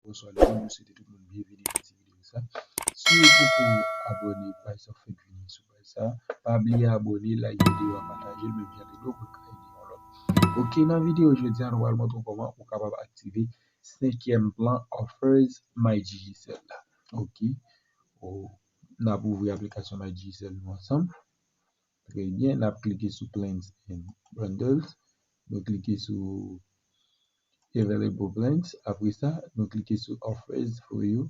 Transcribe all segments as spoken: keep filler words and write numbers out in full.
Bonswa lè moun, nou swete tout moun byenvini nan ti videyo sa. Si w poko abòne, paj sa fèk vini sou paj sa, pa bliye abòne, like videyo a, pataje l, menm jan de nou pou ka ede yon lòt. Ok, nan videyo jodi a, nou pral montre w kòman ou kapab aktive senkyèm plan Offers My Digicel la. Ok, n ap ouvri aplikasyon My Digicel nou ansanm. Trè byen, n ap klike sou Plans and Bundles. Nou klike sou Available Plans. Apre sa, nou klike sou Offers for You.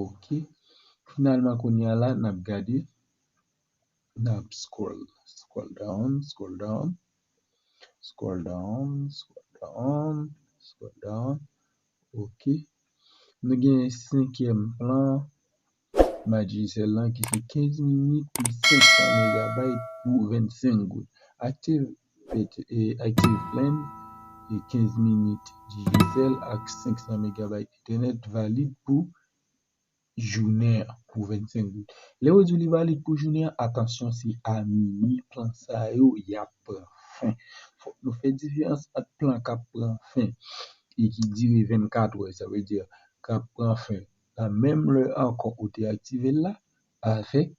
Ok. Finalman, kounye a la, n ap gade. N ap scroll, scroll down, scroll down, scroll down, scroll down, scroll down. Ok. Nou gen senkyèm plan My Digicel lan ki se kenz minit pou senk san megabayt pou vennsenk goud. Active, e, Active Plan e kenz minit Digicel ak senk san megabayt entènèt valid pou jounen an pou vennsenk goud. Lè yo di w li valid pou jounen an, atansyon, se a mini plan sa yo y ap pran fen. Fòk nou fè diferans ant plan k ap pran fen e ki dire vennkat è, sa vle di k ap pran fen nan menm lè ankò ou te aktive l la, avèk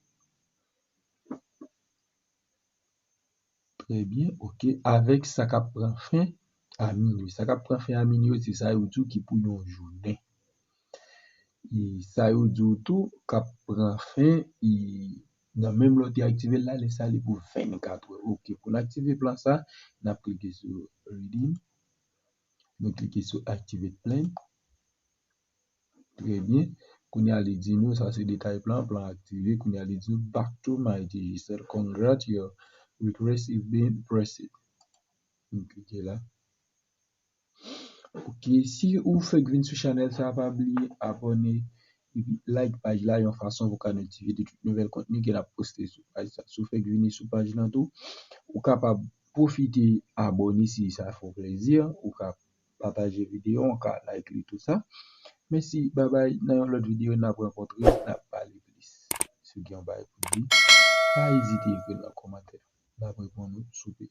Trè byen, ok. Avèk sa k ap pran fen a minui. Sa k ap pran fen a minui yo, se sa yo di w ki pou yon jounen. E sa yo di w tou k ap pran fen, e nan menm lè w te aktive l la, lè sa li pou vennkat è. Ok, pou n aktive plan sa, n ap klike sou Redeem. Nou klike sou Activate Plan. Trè byen. Kounye a, li di nou, sa se detay plan, plan aktive. Kounye a, li di nou, "Back to my Digicel. Congrats, your request is being processed." Nou klike la. Ok, si ou fèk vin sou chanèl sa, pa bliye abòne epi like paj la yon fason pou ka notifye de tout nouvèl kontni ke n ap poste sou paj sa. Si w fèk vini sou paj lan tou, ou kapab pwofite abòne si sa fè w plezi, ou ka pataje videyo, ou ka like li, tout sa. Mèsi, babay, nan yon lòt videyo n ap rankontre, n ap pale plis. Si w gen yon bagay pou di, pa ezite ekri l nan kòmantè. N ap reponn ou souple.